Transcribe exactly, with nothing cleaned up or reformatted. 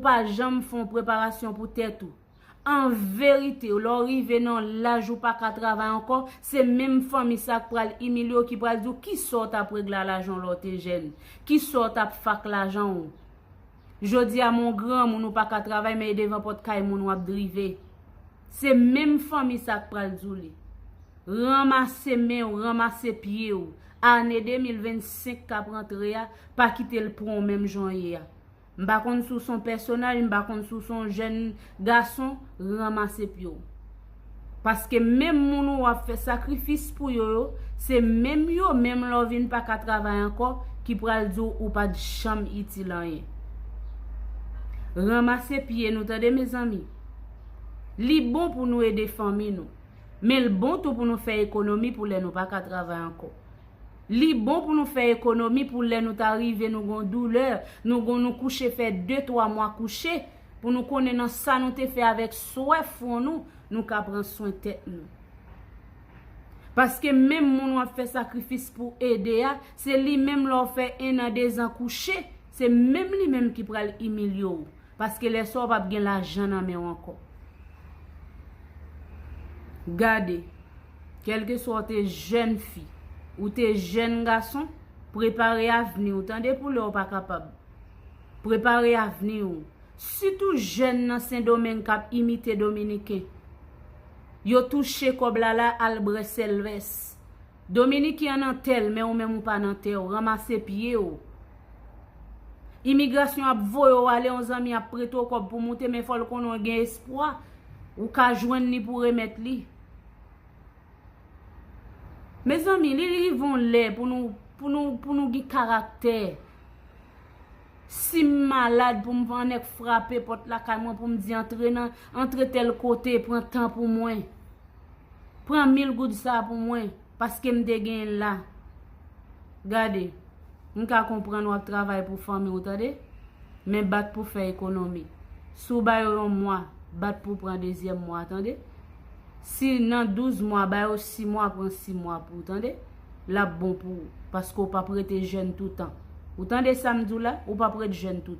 pa janm fè yon preparasyon pou tèt ou. An verite, lè w rive nan laj ou pa ka travay ankò, se menm fanmi sa k pral imilye w, ki pral di w kisa w t ap regle a lajan w lè w te jèn, kisa w t ap fè ak lajan w. Jodi a, men w granmoun, ou pa ka travay, men e devan pòt kay moun w ap drive. Se menm fanmi sa k pral di w li. Ranmase men w, ranmase pye w. Ane de mil vennsenk k ap rantre a, pa kite l pran w menm jan w ye a. M pa konn si w se yon pèsonaj, m pa konn si w se yon jèn gason, ranmase pye w. Paske menm moun ou ap fè sakrifis pou yo yo, se menm yo menm lè w vin pa ka travay ankò ki pral di w ou pa t janm itil anyen. Ranmase pye nou, tande, mezanmi. Li bon pou nou ede fanmi nou, men l bon tou pou nou fè ekonomi pou lè nou pa ka travay ankò. Li bon pou nou fè ekonomi pou lè nou ta rive nou gon doulè, nou gon nou kouche fè de twa mwa kouche, pou nou konnen nan sa nou te fè avèk swè fwon nou, nou ka pran swen tèt nou. Paske menm moun w ap fè sakrifis pou ede a, se li menm lè w fè en an, de zan kouche, se menm li menm ki pral imilye w. Paske lè sa w p ap gen lajan nan men w ankò. Gade, kèlkeswa w te jèn fi, ou te jèn gason, prepare avni w, tande, pou lè w pa kapab. Prepare avni w. Sitou jèn nan Sendomeng k ap imite Dominiken. Yo touche kòb la la, al bwè sèlvès. Dominiken an nan tè l, men ou menm ou pa nan tè w, ranmase pye w. Imigrasyon ap voye w ale, yon zanmi ap prete w kòb pou moute, men fò l konnen w gen espwa, ou ka jwenn li pou remèt li. Mezanmi, li rive yon lè pou nou, pou nou, pou nou gen karaktè. Si m malad, pou m annèk frape pòt lakay mwen, pou m di antre nan, antre tèl kote, pran tan pou mwen. Pran mil goud sa pou mwen, paske m te genyen l la. Gade, m ka konprann w ap travay pou fanmi w, tande? Men bat pou fè ekonomi. Si w ba yo yon mwa, bat pou pran dezyèm mwa, tande? Si nan douz mwa, ba yo sis mwa, pran sis mwa pou w, tande? L ap bon pou ou, paske w p ap rete jèn toutan. Ou tande sa m di w la? Ou p ap ret jèn toutan.